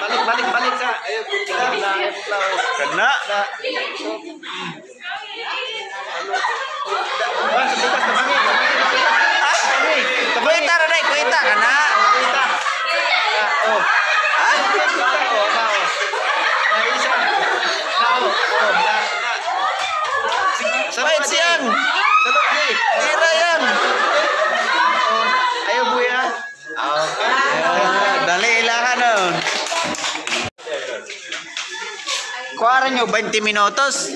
Balik, balik, balik sa. Ay, putla, ay, putla. Kana. Na. Ba, sa bukas, tabangi, tabangi, tabangi. Kuita ra day, kuita kana. Kuita. Ah, oh. Ah, oh, na, oh. Na, isa. Na, oh, oh, na, na. Sige, sa Wait siyang. Sa loob, di. Tira yan. Oh, ayaw buya. Ah, okay. Ah, dali ilahan nun. Kuwara nyo, 20 minutos.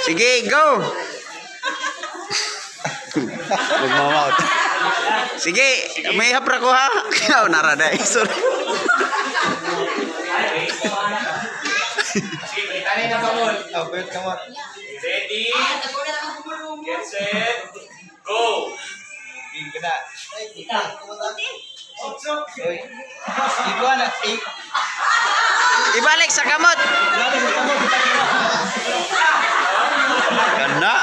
Sige, go! Magmamouth. Sige, may hapra ko ha. Kaya nara na. Sorry. Oh, wait, come on. Ready? Get set, go! Hindi na. Oy. Ikaw na. Ibalik sa kamot. Kana.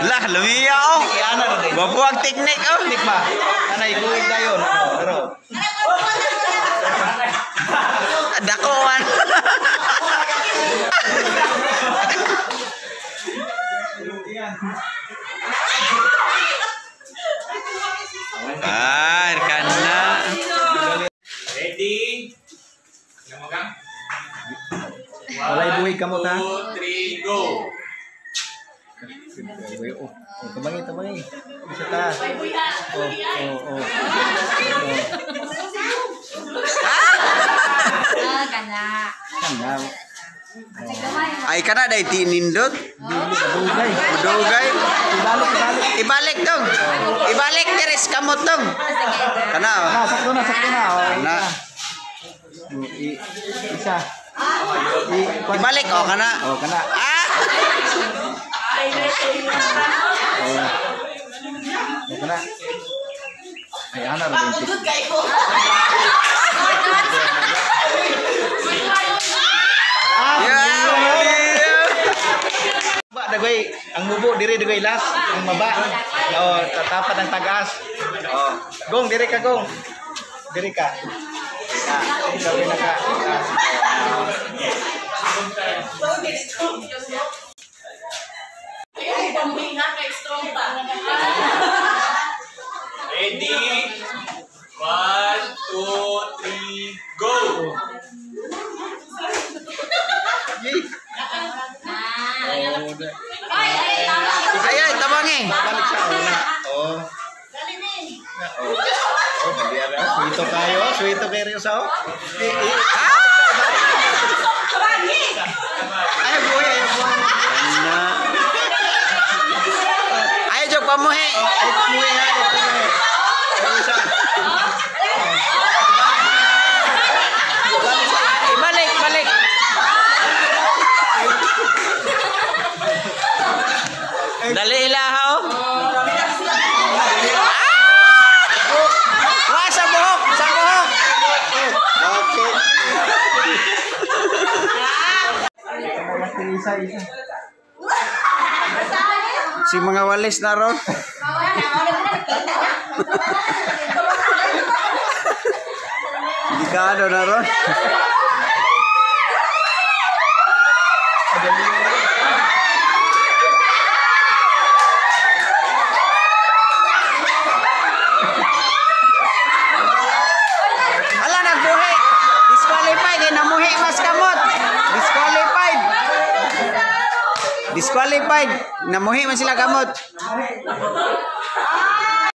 Lah, lumiya oh. Iana na din. Gwapo ang teknik oh. Tik ba? Ana ikuig dayon. Pero Dako man. Ah, kana. Ready? Ano mo kang? Walay buhi kamot, ha? 2, 3, go! Oh, oh, tabangi, tabangi. Isa ta. Oh, oh, oh. Oh. Ah, kana. Kana. Ay kana day tinindot. Dugay. Dugay. Ibalik, ibalik. Ibalik dong. Ibalik diri sa kamot dong. Kana. Oh. Na, sakto na, sakto na. Oh, Kana. Oh, isa. Ibalik oh kana. Oh, kana. Ah! Oh. Oh, kana. Ay, ana ra din. Good kayo. Ah, Yeah. Ba dagway ang mubo diri dagway last ang maba. Oh, tatapat ang tagas. Oh, gong diri ka gong. Diri ka. Ah, ikaw pinaka. Ah. Ready? 1, 2, 3, go! Yay. Oh, Ay, ay, tama. Ay ay tabangi. Balik sa una. Oh. Oh. Oh, bandera. Sweeto kayo. Sweeto kayo sa oh. Eh, eh. Ah! Ay, buhay, ay, buhay. Kana. Ay jog pamuhi. Ay, buhay, ay, buhay. Ay, isa. Ibalik, balik. Dali ilaha oh. Ah! Wah, sa buhok, sa buhok. Okay. Isa, isa. Si mga walis na ron. Delikado na ron. Ala, nagbuhi. Disqualified. Eh, namuhi mas kamot. Disqualified. Disqualified. Namuhi man sila kamot.